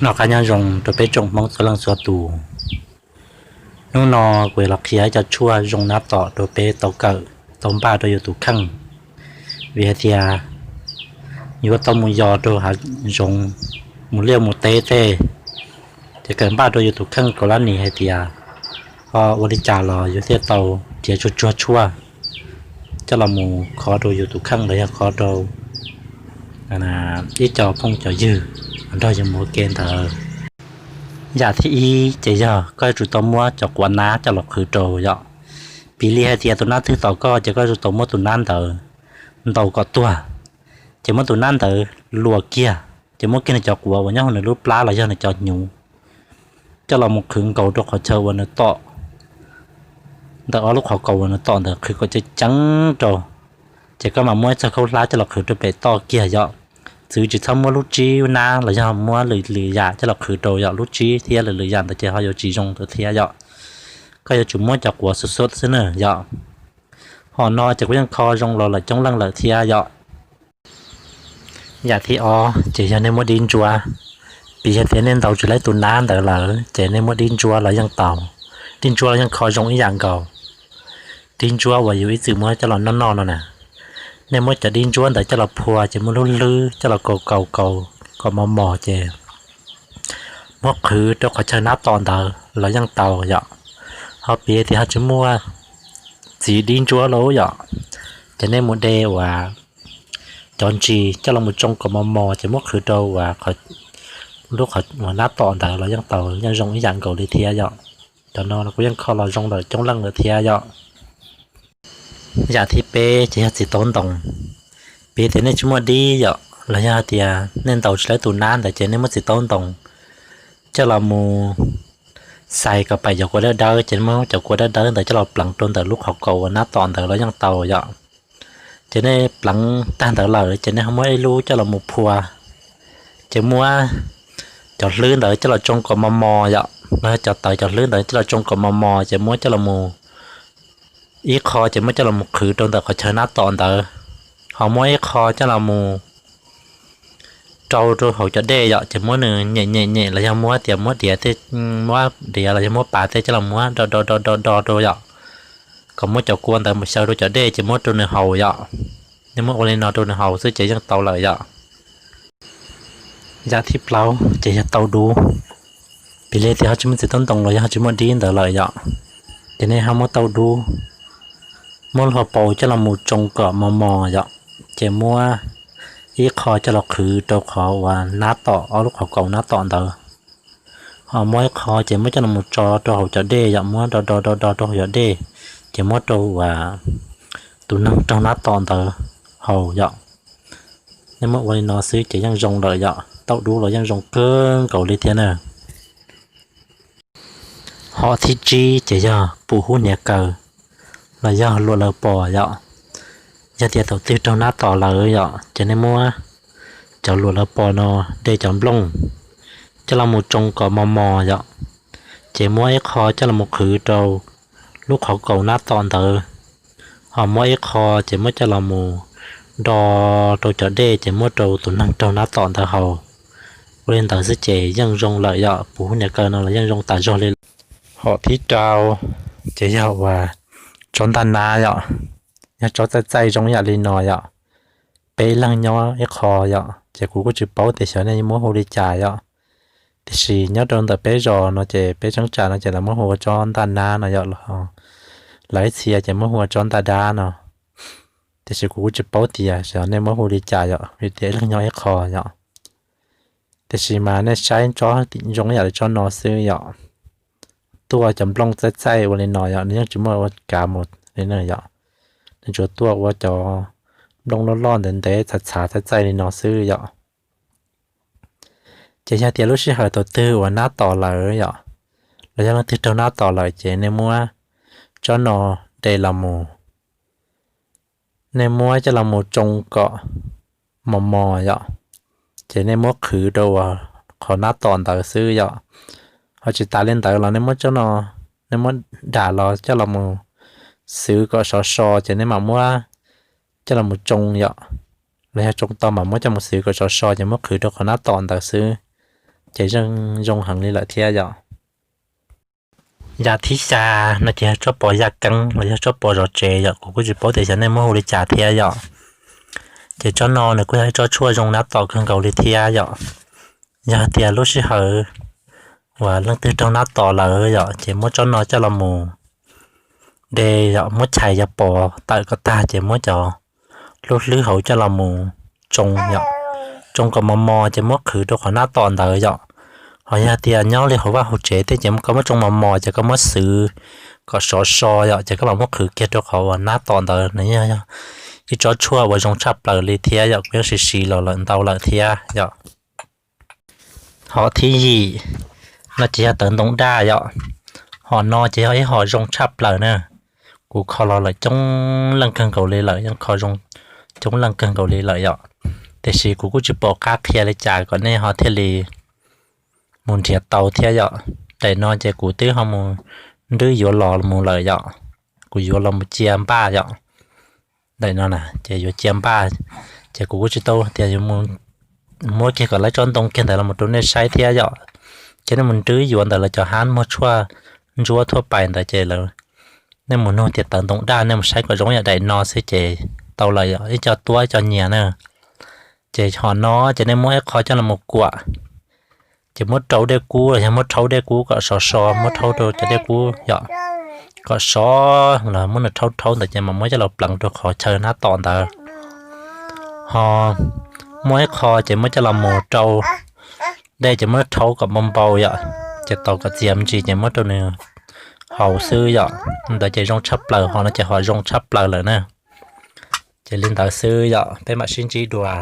Noj qab nyob zoo rau peb tsoom Hmoob txhua leej txhua tus. Hnub no kuv yuav los qhia ib co tshuaj zoo nab tom rau peb tau kawm tau npaj rau yus tus kheej. Vim hais tias yuav tau mus yos rau hav zoov, mus liaj mus teb tej, ces kawm npaj rau yus tus kheej kom lab nim hais tias ho ua li cas los yus thiaj tau nrhiav tsuag tsuag tshuaj coj los mus kho rau yus tus kheej los yog kho rau ib co phooj cov ywg nrog yus mus ua ke ntawd. Yam thib ib ces yog koj yuav tsum tau muab cov quav nab coj los qhwv rau yom. Piv li hais tias tus nab twg tom koj ces koj yuav tsum tau muab tus nab ntawd ntaus kom tuag, ces muab tus nab ntawd luas kiag, ces muab kiag nws cov quav uas nyob hauv nws lub plab los yog nws cov hnyuv coj los mus qhwv nkaus rau qhov chaw uas nws tom, ntawm ob lub qhov kaus uas nws tom ntawd qhwv kom ceev ceev rau. Ces koj mam muab ib txoj khaub hlab coj los qhwv rau pem toj kiag yom. Txwv tsis txhob muab lub tsib nab los yog muab lwm lwm yam coj los qhwv rau yom, lub tsib thiab lwm lwm yam ntawd ces ho yuav tsis zoo thiab yom. Koj yuav tsum muab cov quav xuv xuv xwb na yom. Hom no ces kuv yeej kho zoo los lawm coob leej lawm thiab yom. Yam thib ob ces yog nej muab dib ntsuab. Piv yog tias nej ntaus tsis laib tus nab ntawd lawm ces nej muab dib ntsuab los yeej tau. Dib ntsuab los yeej kho zoo ib yam nkaus. Dib ntsuab uas yus ib txwm muab coj los noj noj no na, nej muab cov dib ntsuab ntawd coj los phua ces muab lub hlwb coj los kaus kaus kaus kom mos mos ces muab qhwv rau qhov chaw nab tom ntawd los yeej tau yom. Ho piv tias ho tsis muaj txiv dib ntsuab lawm yom, ces nej mus de uas cov ntsis coj los mus tsoo kom mos mos ces muab qhwv rau uas lub qhov uas nab tom ntawd los yeej tau, yeej zoo ib yam nkaus li thiab yom. Cov no kuv yeej kho los zoo lawm coob leej lawm thiab yom. Yam thib peb ces yog txiv taub ntoos. Piv tias nej tsis muaj dib yom, los yog hais tias nej ntaus tsis laib tus nab ntawd ces nej muab txiv taub ntoos coj los mus xais kom paim cov kua dawb dawb, ces muab cov kua dawb dawb ntawd coj los pleev rau ntawm lub qhov kaus uas nab tom ntawd los yeej tau yom. Ces nej pleev tag ntawd lawm ces nej ho muab ib lub coj los mus phua, ces muab cov hlwb ntawd coj los tsoo kom mos mos yom, los yog cov tawv cov hlwb ntawd coj los tsoo kom mos mos ces muab coj los mus, ib qho ces muab coj los mus qhwv rau ntawm qhov chaw nab tom ntawd, ho muab ib qho coj los mus rau rau hauv cov dej yom, ces muab nws nyem nyem nyem los yog muab tias muab diav tej, muab diav los yog muab pas tej coj los muab do do do do do rau yom, kom muab cov kua ntawd mus xyaw rau cov dej ces muab rau nws haus yom. Nej muab ua li no rau nws haus xwb ces yeej tau lawm yom. Yam thib plaub ces yog tauj dub. Piv li tias ho tsis muaj txiv taub ntoos los yog ho tsis muaj dib ntawd lawm yom, ces nej ho muab tauj dub, muab hlo paus coj los mus tsoo kom mos mos yom, ces muab ib qho coj los qhwv rau qhov uas nab tom, ob lub qhov kaus nab tom ntawd, ho muab ib qho ces muab coj los mus tso rau hauv cov dej yom, muab do do do do rau hauv cov dej, ces muab rau uas tus neeg raug nab tom ntawd haus yom. Nej muab ua li no xwb ces yeej zoo lawm yom, tauj dub los yeej zoo kawg nkaus li thiab na. Hom thib tsib ces yog pum hub hniav kaw los yog luam laws pos yom. Yog tias thaum twg raug nab tom lawm yom, ces nej muab cov luam laws pos no de cov nplooj coj los mus tsoo kom mos mos yom, ces muab ib qho coj los mus qhwv rau lub qhov kaus nab tom ntawd, ho muab ib qho ces muab coj los mus do rau cov dej ces muab rau tus neeg raug nab tom ntawd haus. Ua li ntawd xwb ces yeej zoo lawm yom, pum hub hniav kaw no los yeej zoo tas zog li lawm. Hom thib rau ces yog uas tsob ntaj nab yom, yog tsob txaij txaij zoo yam li no yom, peb leeg nyob ib qho yom, ces kuv kuj tsis paub tias xyov nej muab hu li cas yom. Tiam sis nyob rau ntawm peb zos no ces peb cheeb tsam no ces lawv muab hu ua tsob ntaj nab no yom, lawv ib txhia ces muab hu ua tsob ntaj dab no. Tiam sis kuv kuj tsis paub tias xyov nej muab hu li cas yom, vim tias ib leeg nyob ib qho yom. Tiam sis mas nej saib tsob zoo ib yam li tsob no xwb yom, tuaj cov nplooj txaij txaij ua li no yom, nws yeej tsis muaj ua kav mus li na yom. Nws tsuas tuaj ua cov nplooj loj loj ntev ntev txhav txhav txaij txaij li no xwb yom. Ces yog tias lub sij hawm thaum twg uas nab tom lawm yom, los yog leej twg raug nab tom lawm ces nej muab tsob no de los mus, nej muab coj los mus tsoo kom mos mos yom, ces nej muab qhwv rau uas qhov nab tom ntawd xwb yom. Ho tsis tas li ntawd los nej muab tsob no, nej muab dam los coj los mus xwv kom sov so ces nej mam muab coj los mus tsoo yom, los yog tsoo tau mam muab coj mus xwv kom sov so ces muab qhwv rau qhov nab tom ntawd xwb. ces yeej zoo heev li lawm thiab yom. Yam thib xya no ces yog tsob pos yaj keeb los yog tsob pos zov tsev yom, kuv kuj tsis paub tias xyov nej muab hu li cas thiab yom. Ces tsob no nws kuj yog ib tsob tshuaj zoo nab tom kawg nkaus li thiab yom. Yog hais tias lub sij hawm uas leej twg raug nab tom lawm yom, ces muab tsob no coj los mus de yom, muab chais cov pos tawm kom tag ces muab cov lub hlwb hauv coj los mus tsoo yom, tsoo kom mos mos ces muab qhwv rau qhov nab tom ntawd yom. Ho yog tias nyob li hauv vaj hauv tsev thiab ces koj muab tsoo mos mos ces koj muab xwv kom sov so yom, ces koj mam muab qhwv kiag rau qhov uas nab tom ntawd. Nws yog ib tsob tshuaj uas zoo tshaj plaws li thiab yom, kuv yeej siv siv los lawm ntau lawm thiab yom. Hom thib yim no ces yog tawv ntoo daj yom. Hom no ces yog ib hom zoo tshaj plaws na. Kuv kho los lawm coob leej kawg nkaus li lawm, yeej kho zoo coob leej kawg nkaus li lawm yom. Tiam sis kuv kuj tsis pom qab qhia li cas kom nej ho thiaj li mus nrhiav tau thiab yom. Daim no ces kuv twb ho mus nrwb yuav los mus lawm yom. Kuv yuav los mus cia npaj yom. Daim no na ces yuav cia npaj, ces kuv kuj tsis tau tias yuav mus muab kiag kom lawv tsob ntoo kiag ntawd los rau nej saib thiab yom. Ces nej mus nrwb yuav ntawm lawv cov hab muag tshuaj ntsuab thuaj pais ntawd ces lawv, nej mus nug tias tawv ntoo daj, nej mus saib kom zoo yam daim no xwb ces tau lawm yom, ib co tuab ib co nyias na. Ces hom no ces nej muab ib qho coj los mus kuam, ces muab rau dej kub los yog muab rhaub dej kub kom sov so, muab rhaub rau cov dej kub yom, kom sov los muab nws rhaub rhaub ntawd ces mam muab coj los pleev rau qhov chaw nab tom ntawd. Ho muab ib qho ces muab coj los mus rau dej ces muab rhaub kom npau npau yom, ces tau kom txias me ntsis ces muab rau nws haus xwb yom. Ntawd ces zoo tshaj plaws, hom no ces hom zoo tshaj plaws lawm na. Ces li ntawd xwb yom, peb mam sib ntsib dua.